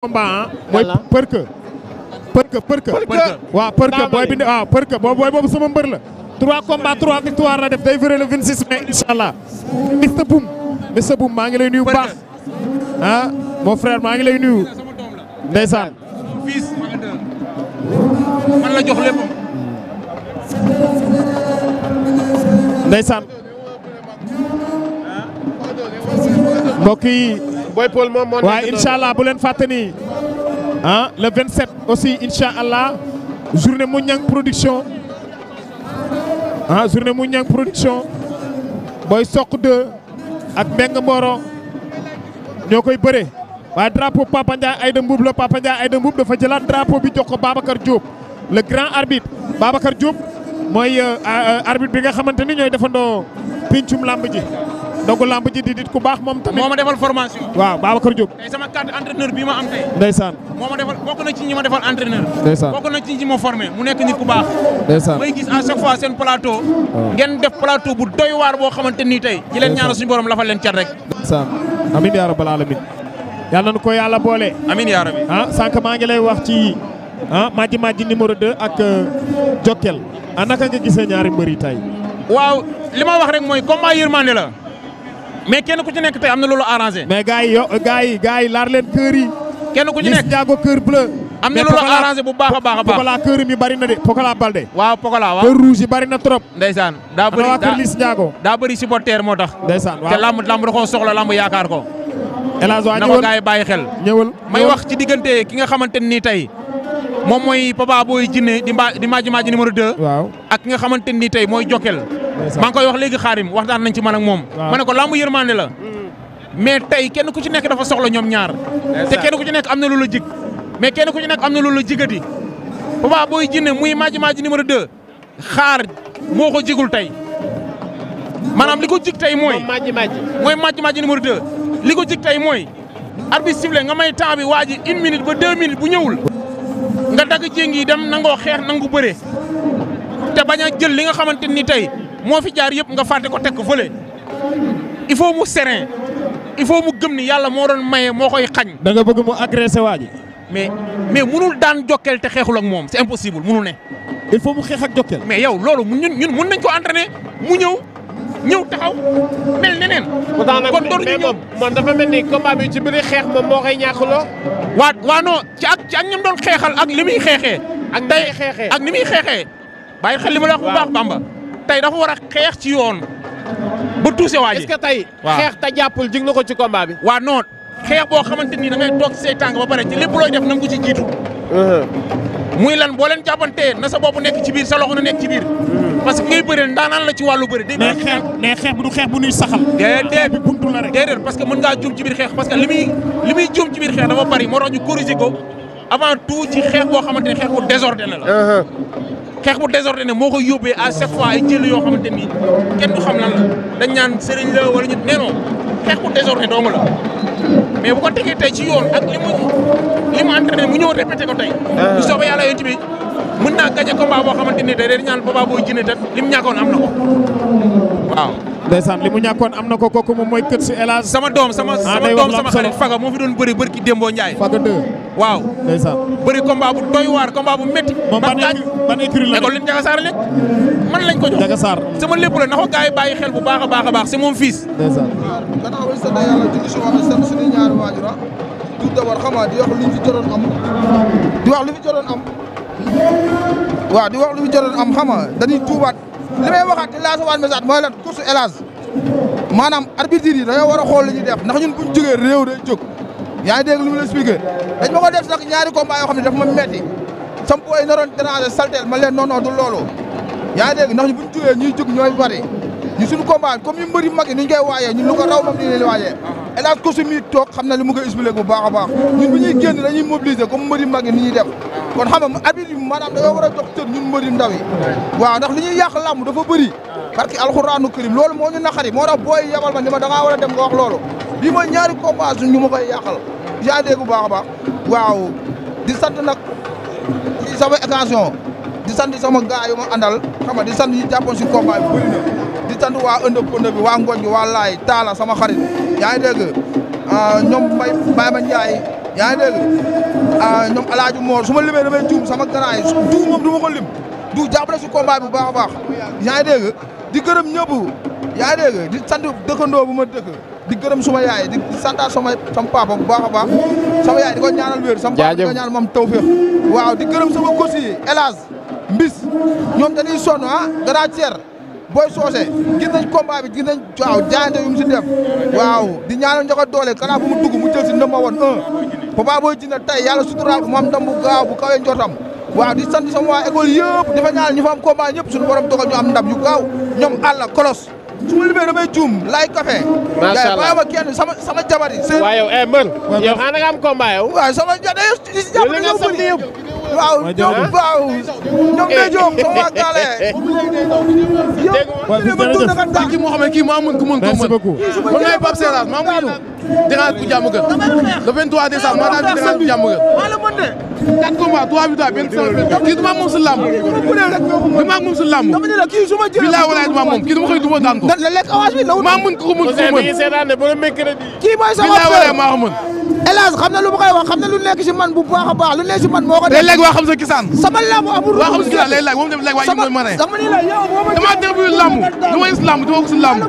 combat mooy përkë waaw përkë booy bi waaw përkë booy boobu sama mbër la 3 combats 3 victoires la def day bëre le 26 mai inshallah Mr Boum maa ngi lay nuyu bu baax ah mon frère maa ngi lay nuyu ndeysaan fils man la jox lépp ndeysaan mbokk yi Boy Paul moom moo waaye inshallah bu leen fàtte ni ah le 27 aussi inshallah journée Mouniang production journée Mouniang production Boy Sokh 2 ak Mbengue Mboro ñoo koy bëre waaye drapeau Papa Ndiaye Aïda Mboup la Papa Ndiaye Aïda Mboup dafa jëlaat drapeau bi jox ko Babacar Diop le grand arbitre Babacar Diop mooy arbitre bi nga xamante ni ñooy defandoo pincum lamb ji donc lamb ji di dit ku baax moom tamit. moo ma defal formation. waaw Babacar Diop. tey sama carte entraîneur bii ma am tey. ndeysaan. moo ma defal bokk na ci ñi ma defal entraîneur. ndeysaan bokk na ci ñi ma formé mu nekk nit ku baax. ndeysaan may gis à chaque fois seen plateau. ngeen def plateau bu doy waar boo xamante ni tey. ji leen ñaanal suñu borom lafal leen cat rek. ndeysaan amiin yaa rabbal alamin yàlla nañu ko yàlla boole. amiin yaa rabbi. sànq maa ngi lay wax ci Madji numéro 2 ak Jokkel naka nga gisee ñaari mbër yi tey. waaw li ma wax rek mooy combat yërmande la. mais kenn ku ci nekk tey am na loolu arrangé. mais gars yi laar leen kër yi. kenn ku ci nekk Ndiago kër bleu. am na loolu arrangé bu baax a baax a baax. Pokola kër mi bari na de Pokola Balde. waaw Pokola waaw kër rouge yi bari na trop. ndeysaan daa bëri kër Liss Ndiago. daa bëri supporter moo tax. ndeysaan waaw te lamb da koo soxla lamb yaakaar ko. El Hadj waa na ko gars yi bàyyi xel. ñëwal may wax ci diggante ki nga xamante ni tey moom mooy Papa Boy Djiné di Madji numéro 2. waaw ak ki nga xamante ni tey mooy Jokkel. maa ngi koy wax léegi Xaarim waxtaan nañ ci man ak moom. ma ne ko lamb yërmande la. mais tey kenn ku ci nekk dafa soxla ñoom ñaar. te kenn ku ci nekk am na lu la jig. mais kenn ku ci nekk am na lu la jigati. Papa Boy Djiné muy Madji numéro 2 xaar moo ko jigul tey maanaam li ko jig tey mooy. mooy Madji numéro 2. li ko jig tey mooy arbitre sifflé nga may temps bi waa ji 1 minute ba 2 minutes bu ñëwul nga dagg jéngi dem nangoo xeex nangu bëre te bañ a jël li nga xamante ni tey moo fi jaar yëpp nga fàtte ko teg ko fële il faut mu serein il faut mu gëm ni yàlla moo doon maye moo koy xañ. da nga bëgg mu agressé waa ji. mais munul daan Jokkel te xeexul ak moom c'est impossible munul ne. il faut mu xeex ak Jokkel. mais yow loolu ñun mun nañ ko entraîner mu ñëw taxaw mel neneen. kon mais moom dafa mel ni combat bi ci biir xeex moom moo koy ñàkkloo. waa non ci ak ñam doon xeexal ak li muy xeexee. ak ni muy xeexee. bàyyi xel li ma la wax bu baax Bamba. tey dafa war a xeex ci yoon. ba tuuse waa ji est-ce que tey. xeex te jàppul jig na ko ci combat bi. waa non xeex boo xamante ni da ngay toog say tànk ba pare ci lépp looy def na nga ko ci jiitu. muy lan boo leen jàppantee na sa bopp nekk ci biir sa loxo na nekk ci biir. parce que ngay bëree ndaanaan la ci wàllu bëri. mais xeex bu du xeex bu ñuy saxal. déedéet bi buntu la rek. déedéet parce que mën ngaa juum ci biir xeex parce que li muy juum ci biir xeex dafa bari moo tax ñu corriger ko avant tout ci xeex boo xamante ni xeex bu désordonné la. xeex bu désordonné moo koy yóbbee à chaque fois ay jël yoo xamante ni kenn du xam lan la dañ ñaan sëriñ la wala ñu nee non xeex bu désordonné dong la mais bu ko tegee tey ci yoon ak li mu entraîné mu ñëw répété ko tey. bu soobee yàlla yonent bi mën naa gagné combat boo xamante ni tey dañu ñaan Papa Boy Djiné te li mu ñàkkoon am na ko waaw. ndeysaan li mu ñàkkoon am na ko kooku moom mooy kër si El Hadj. sama doom sama xarit Faga moo fi doon bëri ki Dembo Ndiaye. Faga 2. waaw ndeysaan bëri combat bu doy waar combat bu métti. moom ban écurie la école leen Jaga Sarr lekk man lañ ko jox. Jaga Sarr sama lépp la na ko gars yi bàyyi xel bu baax a baax c'est mon fils. ndeysaan. waaw gannaaw bi sant yàlla julli si wax sant suñu ñaari waajur tout d'abord xam nga di wax li fi jotoon am. di wax li fi jotoon am. waaw di wax li fi jotoon am xam nga dañuy tuubaat li may waxaat di lancé waat message mooy lan course El Hadj maanaam arbitre yi dañoo war a xool li ñuy def ndax ñun buñ jógee réew day jóg yaa ngi dégg lu mu la expliqué dañ ma ko def nag ñaari combat yoo xam ne daf ma metti sam booy naroon déranger saltel ma leen non du loolu yaa ngi dégg ndax ñu buñ jógee ñuy jóg ñooy bari ñu suñu combat comme ñu mbëri mag yi ni ñu koy waajee ñun lu ko raw moom ni leen waajee El Hadj course mi toog xam na li mu koy expliqué bu baax a baax ñun bu ñuy génn dañuy mobiliser comme mbëri mag yi ni ñuy def kon xam nga arbitre yi maanaam dañoo war a jox tër ñun mbëri ndaw yi waaw ndax li ñuy yàq làmb dafa bëri parce que alxuraanu karim loolu moo ñu naqari moo tax booy yabal ma ni ma da ngaa war a dem nga wax loolu lii mooy ñaari combat ñu ma koy yàqal yaa dégg bu baax a baax waaw di sant nag ci sama attention di sant sama gars yu ma àndal xam nga di sant yi jàppoon si combat bi bëri na di sant waa ëndëb bi waa ngooñ bi waa laay taala sama xarit yaa ngi dégg ñoom Baye Ma Ndiaye yaa ngi dégg ñoom Alaaji Moor su ma limee damay juum sama grand yi du moom du ma ko lim du jàppale si combat bi bu baax a baax yaa ngi dégg di gërëm ñëpp yaa ngi dégg di sant dëkkandoo bu ma dëkk di gërëm suma yaay di santaat sama papa bu baax a baax sama yaay di ko ñaanal wér sama papa di ko ñaanal moom tawfeex waaw di gërëm sama coach yi Elage Mbis ñoom dañuy sonn grand tier booy soose gis nañ combat bi gis nañ waaw jaayante yu mu si def waaw di ñaanal njoko doole kanaa bu mu dugg mu jël si ndëmba woon Papa Boy Djiné tey yàlla suturaal ko mu am ndam bu gaaw bu kawee njortam waaw di sant sama waa école yëpp dafa ñaanal ñu fa am combat ñëpp suñu borom dogal ñu am ndam yu gaaw ñoom àlla kolos su ma limee damay juum laay café macha allah ma kenn sama jabar yi waaw yow mbër yow xanaa nga am combat yow waaw sama di si jàppale ñoo bëri waaw ñoom day joom sama waa gaale yow kii moo xam ne kii maa mën ko mën ko mën man maay Pape Seras maa mën dérange bu jàmm gën le 23 décembre maa daan dérange bu jàmm gën 4 combats 3 victoires benn kii du maa moom si làmb du maa moom si làmb bilaay walaay du maa moom kii du ma koy duma daan ko maa mën ko mën ko mën kii mooy sama bilaay walaay maa ko mën Elage xam na lu ma koy wax xam na lu nekk si man bu baax a baax lu nekk si man moo ko def léeg-léeg waa xam sa kisaan sama lamb amul waa xam sa kisaan léeg-léeg moom dem léeg waa mooy mane damaa def bi lamb du ma gis lamb du ma ko si lamb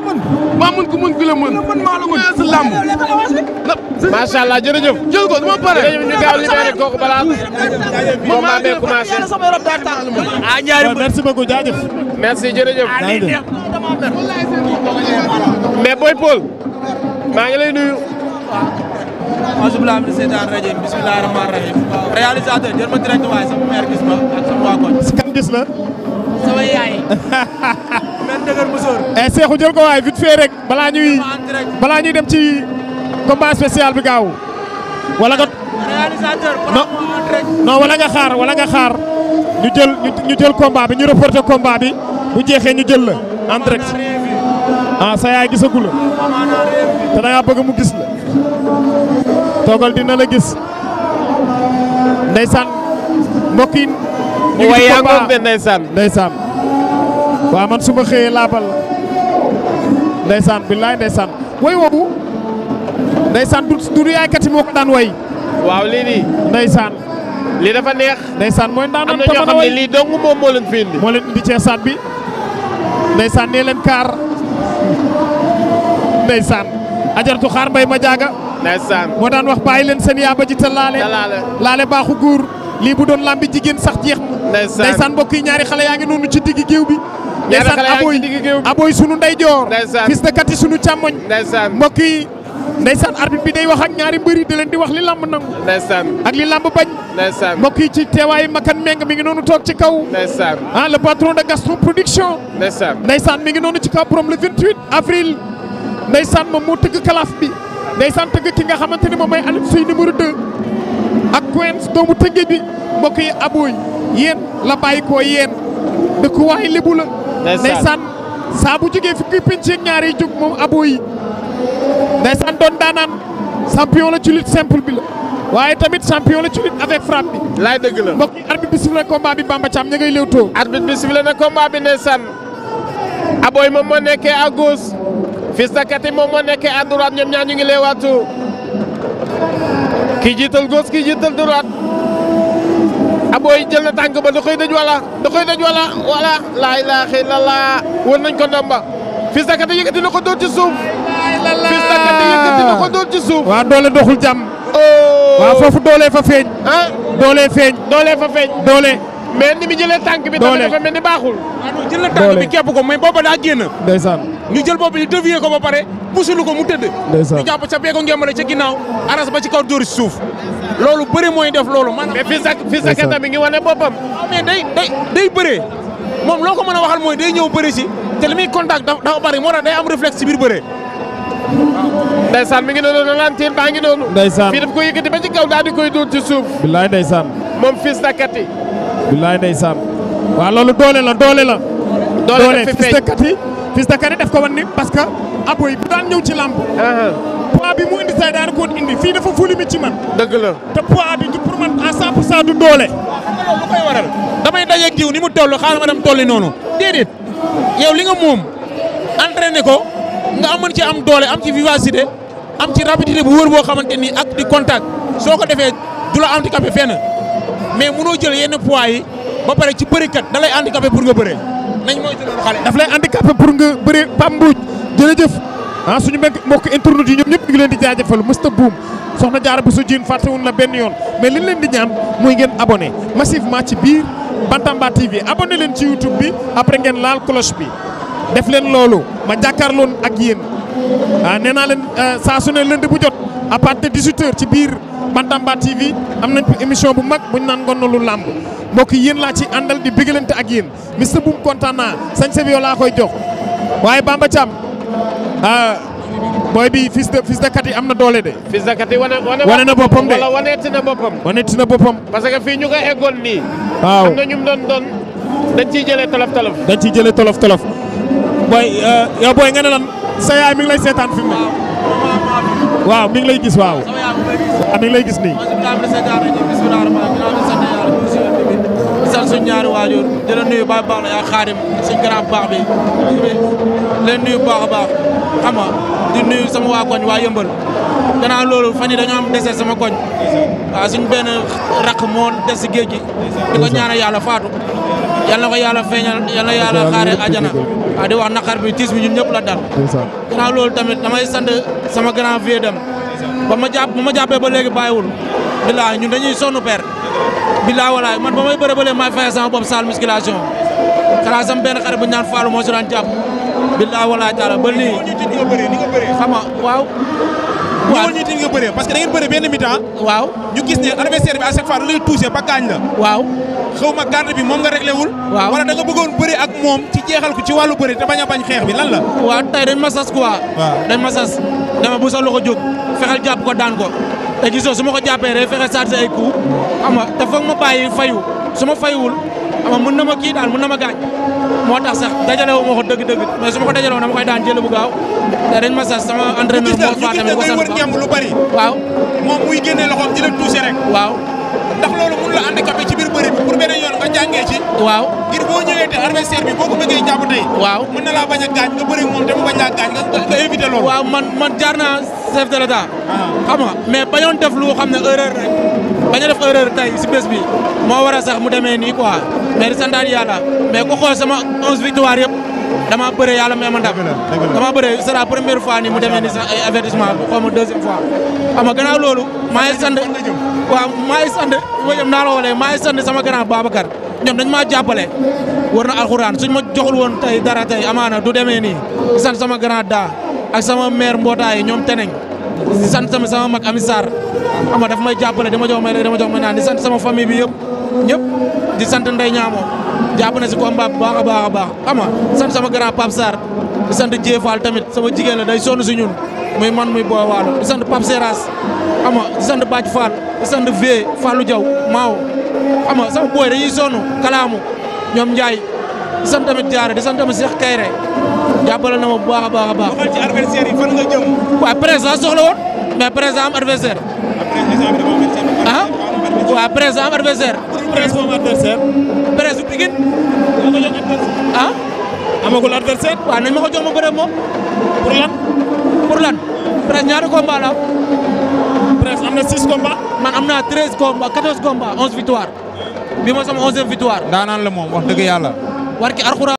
maa mën ko mën ku la mën ma si lamb macha allah jërëjëf jël ko dama pare ñu gaaw libéré kooku balaa combat bee commencé merci beaucoup jaajëf. merci jërëjëf mais Boy Paul maa ngi lay nuyu Alhamdulillah min seytaan rajim bismillahir rahmanir rahim réalisateur jël ma direct waaye sama mère gis ma ak sama waa koñ si kan gis la. sama yaay men dëgër musóor Cheikhou jël ko waay vite fait rek balaa ñuy dem ci combat spécial bi gaaw wala nga réalisateur non wala nga xaar ñu jël combat bi ñu reporter combat bi bu jeexee ñu jël la en direct sa yaay gisagul la te da ngaa bëgg mu gis la toogal dina la gis ndeysaan mbokk yi ñu ngi ci combat ndeysaan waaw man su ma xëyee laabal ndeysaan billaay ndeysaan way woowu ndeysaan du yaaykat yi moo ko daan way waaw lii nii ndeysaan lii dafa neex ndeysaan mooy daan am na ñoo xam ne lii dong moom moo leen fi indi moo leen indi ci stade bi ndeysaan nee leen kaar ndeysaan ajaratu xaar mbay ma jaaga ndeysaan moo daan wax bàyyi leen seen yaaba ji te laale baaxu góor lii bu doon lambi jigéen sax jeex na ndeysaan mbokk yi ñaari xale yaa ngi noonu ci diggi géew bi ndeysaan aboy sunu ndeyjoor Fils de Katy sunu càmmoñ mbokk yi ndeysaan arbitre bi day wax ak ñaari mbëri da leen di wax li lamb nangu ak li lamb bañ mbokk yi ci teewaayu Makan Meng mi ngi noonu toog ci kaw le patron de Gaston Production ndeysaan mi ngi noonu ci kaw borom le 28 avril ndeysaan moom moo tëgg kalaaf bi ndeysaan tëgg ki nga xamante ne moom mooy Alioune Seye numéro 2 ak Quench doomu tëgge bi mbokk yi abooy yéen la bàyyi ko yéen dëkkuwaay lébu la ndeysaan saa bu jógee fukki pinc ak ñaar yi jóg moom abooy ndeysaan doon daanaan champion la ci lutte simple bi la waaye tamit champion la ci lutte avec frappe bi laay dëgg la mbokk yi arbitre bi sifflé combat bi Bamba Thiam ña ngay léewtoo arbitre bi sifflé na combat bi ndeysaan abooy moom moo nekkee à gauche Fils de Katy moom moo nekkee à droite ñoom ñaar ñu ngi leewaatu kii jiital gauche kii jiital droite abooy jël na tànk ba da koy dëj wala laa ilaaha illallaah wër nañ ko ndomba Fils de Katy yëkkati na ko dóor ci suuf Fils de Katy yëkkati na ko dóor ci suuf waaw doole doxul jàmm waaw foofu doole fa feeñ doole fa feeñ doole mais ni mi jëlee tànk bi tamit dafa mel ni baaxul jël na tànk bi képp ko mais booba daa génn ndeysaan ñu jël boobu ñu dévier ko ba pare pusulu ko mu tëdd ndeysaan ñu jàpp ca bee ko ngembale ca ginnaaw aras ba ci kaw dóori suuf loolu bëre mooy def loolu man mais Fils de Katy mi ngi wane boppam mais day bëree moom loo ko mën a waxal mooy day ñëw bëri si te li muy contact dafa bari moo tax day am réflexe ci biir bëree ndeysaan mi ngi noonu ralentir baa ngi noonu ndeysaan fii daf ko yëkkati ba ci kaw daal di koy dóor ci suuf billaay ndeysaan moom Fils de Katy billaay ndeysaan waaw loolu doole la Fils de Katy def ko wan ni parce que aboy bu daan ñëw ci lamb poids bi mu indi say daan ko indi fii dafa fu limite ci man dëgg la te poids bi du pour man à 100% du doole lu koy waral damay dajeeg diw ni mu toll xaaral ma dem tolli noonu déedéet yow li nga moom entraîné ko nga mën ci am doole am ci vivacité am ci rapidité bu wër boo xamante ni ak di contact soo ko defee du la handicapé fenn mais mënoo jël yenn poids yi ba pare ci bërikat da lay handicapé pour nga bëree nañ moytu loolu xale. daf lay handicapé pour nga bëree Pape Mbodj jërëjëf suñu mbokk internet yi ñoom ñëpp ñu ngi leen di jaajëfal Mr Boom soxna Diarra Bousso Dieng fàttewuñ la benn yoon mais li leen di ñaan mooy ngeen abonné massivement ci biir Bantamba TV abonné leen ci YouTube bi après ngeen laal cloche bi def leen loolu ma jàkkaarloon ak yéen nee naa leen saa su ne lundi bu jot à partir de 18h ci biir Bantamba TV am nañ émission bu mag buñ naan Ngonalu Lamb mbokk yéen laa ci àndal di bëggalante ak yéen Mr Boom kontaan naa sañ sa bi yow laa koy jox waaye Bamba Thiam booy bi fils de Kati am na doole de. Fils de Kati wane na boppam de wala waneeti na boppam. waneeti na boppam. parce que fii ñu ko eggoon nii. waaw am na ñu doon dañ ciy jëlee tolof. dañ ciy jëlee tolof. booy yow booy nga ne lan sa yaay mi ngi lay seetaan fi mu ne. waaw mi ngi lay gis waaw. mi ngi lay gis nii. sant suñu ñaari waajur di la nuyu baax la yaa Xaadim suñ grand baax bi leen nuyu baax a baax xam nga di nuyu sama waa koñ waa Yëmbal gannaaw loolu fan yi dañoo am dese sama koñ waaw suñ benn rakk moo des si géej gi di ko ñaanal yàlla faatu yal na ko yàlla feeñal yal na yàlla xaare ajana waaw di wax naqar bi tiis bi ñun ñëpp la dal gannaaw loolu tamit damay sant sama grand vieux dem ba ma jàppee ba léegi bàyyiwul bilaay ñun dañuy sonn père bilaa walaay man ba may bëre ba léegi maay fayal sama bopp salle musculation xanaa sama benn xarit bu ñu naan Fallou moo si daan jàpp bilaa walaay taala ba lii ni nga bëree xam nga waaw ñëwal ñu nga bëree parce que da ngeen bëree benn mi-temps waaw ñu gis ne adversaire bi à chaque fois da lay touché ba gaañ la waaw xaw ma garde bi moom nga réglé wul waaw wala da nga bëggoon bëri ak moom ci jeexal ko ci wàllu bëri te bañ a bañ xeex bi lan la waaw tey dañ ma sas quoi dañ ma sas dama bu sa loxo jóg fexeel jàpp ko daan ko te gisoo su ma ko jàppee rek fexe saat ay coup xam nga te foog ma bàyyi fayu su ma fayuwul xam nga mën na ma kii daal mën na ma gaañ moo tax sax dajale wu ma ko dëgg-dëgg mais su ma ko dajale woon dama koy daan jël bu gaaw te dañ ma sas sama entraîneur moo faa tamit ko sant lu bari waaw moom muy génnee loxoom di la touché rek waaw ndax loolu mun la handicapé ci biir bëri bi pour beneen yoon nga jàngee ci waaw ngir boo ñëwee te adversaire bi boo ko bëggee jàpp tey waaw mën na laa bañ a gaañ nga bëri moom te mu bañ laa gaañ nga éviter loolu waaw man jaar naa chef de l'état xam nga mais bañoon def lu xam ne erreur rek bañ a def erreur tey si bés bi moo war a sax mu demee nii quoi mais di santaat yàlla mais ku xool sama 11 victoire yëpp dama bëre yàlla may ma ndam dama bëre c'est la première fois ni mu demee ni sax ay avertissement bu xaw ma deuxième fois xam nga gannaaw loolu maa ngi sant waaw maa ngi sant ma jëm naa la walee maa ngi sant sama grand Babacar ñoom dañ maa jàppale war na alxuraan suñ ma joxul woon tey dara tey amaana du demee nii di sant sama grand da ak sama maire mbootaay ñoom teneng di sant tamit sama mag Ami Sarr xam nga daf may jàppale dama jox may naan di sant sama famille bi yëpp ñëpp di sant Ndeye Ñaamo jàpp na si combat bu baax a baax a baax xam nga sant sama grand Pape Sarr di sant Dié Fall tamit sama jigéen la day sonn si ñun muy man muy Boy Waalo di sant Pape Seras xam nga di sant Badj Fall di sant Vieux Fallou Diaw Maaw xam nga sama boy dañuy sonn kalaamu ñoom Ndiaye di sant tamit Diarra di sant tamit Cheikh Kayre jàppale na ma bu baax a baax a baax. waxal ci adversaire yi fan nga jëm. waaw président soxla woon mais président am adversaire. ah waaw président am adversaire. Presse moom adversaire. Presse bu Pikine. nga ko jox adversaire. ah. amagul adversaire. waaw nañ ma ko jox ma bëre moom. pour lan. pour lan Presse ñaari combat la am. Presse am na 6 combats. man am naa 13 combats 14 combats 11 victoire bi ma sama 11e victoire. daanaan la moom wax dëgg yàlla. war ki Alxuraan